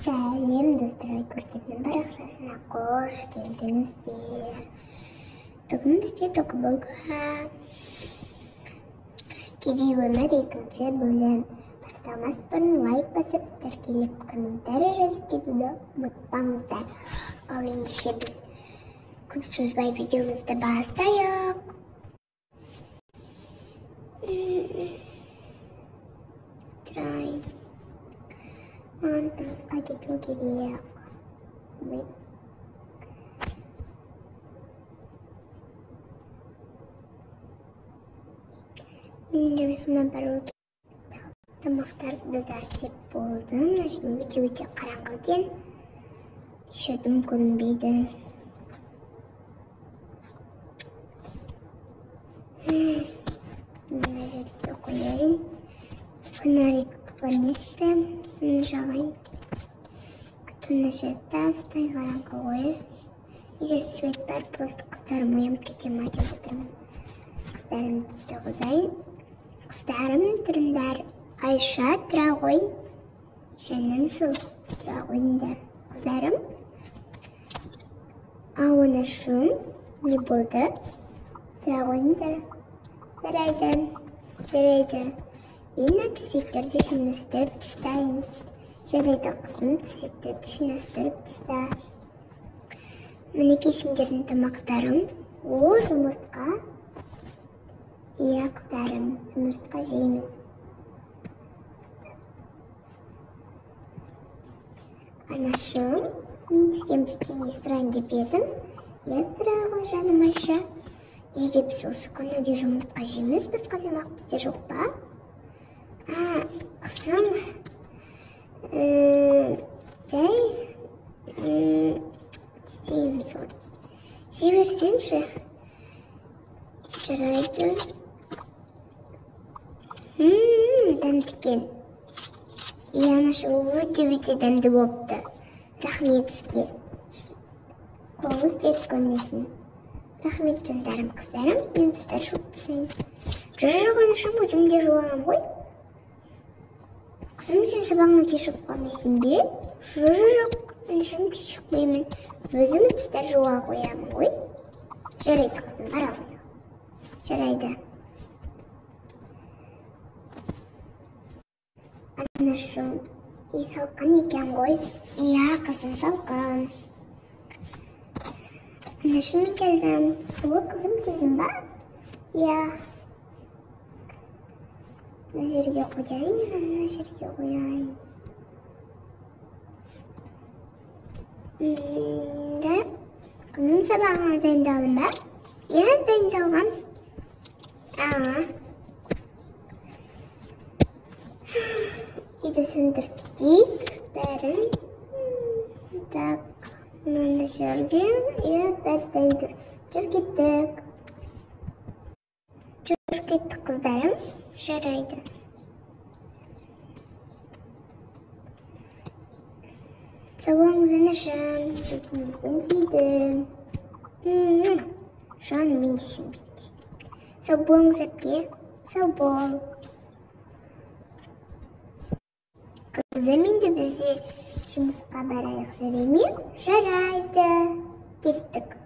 Сәлем достар, Көркемнің парақшасына қош келдіңіздер. Бүгін бізде Тока-Бока кедей өмір екінші бөлім. Бастамас бұрын лайк басып, тіркеліп, комментарий жазып кетуді ұмытпаңыздар. Ал ендеше біз көп созбай видеомызды бастайық. Тұрайын. Маған жұмысқа кету керек. Мен жұмысыма бару керек. Тамақтарды да істеп болдым. Мына жерде өте-өте қараңғы екен. Еще дым көрінбейді. Мына жерге қояйын. Фонарик бар емес пе? Соны жағайын. А то мына жер тастай қараңғы ғой. Егер свет бар, просто қыздарым оянып кете ма деп отырмын. Қыздарымды тұрғызайын. Қыздарым, тұрыңдар. Айша, тұра ғой. Жаным сол, тұра қойыңдар. Қыздарым. Ау, анашым, не болды? Тұра қойыңдар. Жарайды, жарайды. Мен төсектерді жинастырып тастайын. Жарайды, қызым, төсектерді жинастырып таста. Мінекей сендердің тамақтарың. О, жұмыртқа. Иә, қыздарым, жұмыртқа жейміз. Анашым, мен сізден бірдеңе сұрайын деп едім. Иә, сұра ғой, жаным Айша. Неге біз осы күні де жұмыртқа жейміз, басқа тамақ бізде жоқ па? Қызым, жай істейміз ғой. Жей берсеңші. Жарайды. Дәмді екен. Иә, анашы, өте-өте дәмді болыпты. Рахмет сізге. Қолыңыз дерт көрмесін. Рахмет, жандарым, қыздарым. Мен сіздер жуып тастайын. Жоқ, анашым, өзім де жуамын ғой. Қызым, сен сабағыңа кешігіп қалмайсың бе? Жоқ, анашым, кешікпеймін. Өзім ыдыстар жуа қоямын ғой. Жарайды, қызым, бара ғой. Жарайды. Анашым, үй салқын екен ғой. Иә, қызым, салқын. Анашым, мен келдім. О, қызым, келдің ба? Иә. Мына жерге қояйын, мына жерге қояйын. Да, қызым, сабағыңа дайындалдың ба? Иә, дайындалғам. Үйді сөндіріп кетейік, бәрін. Так, мына жерге, иә, бәрі дайын тұр. Жүр кеттік. Жүр кеттік, қыздарым. Жарайды. Сау болыңыз, анашым. Бетіңізден сүйдім. Жаным, мен де сені бетіңнен сүйдім. Сау болыңыз, әпке. Сау бол. Қызым, енді бізде жұмысқа барайық, жарай ме? Жарайды. Кеттік.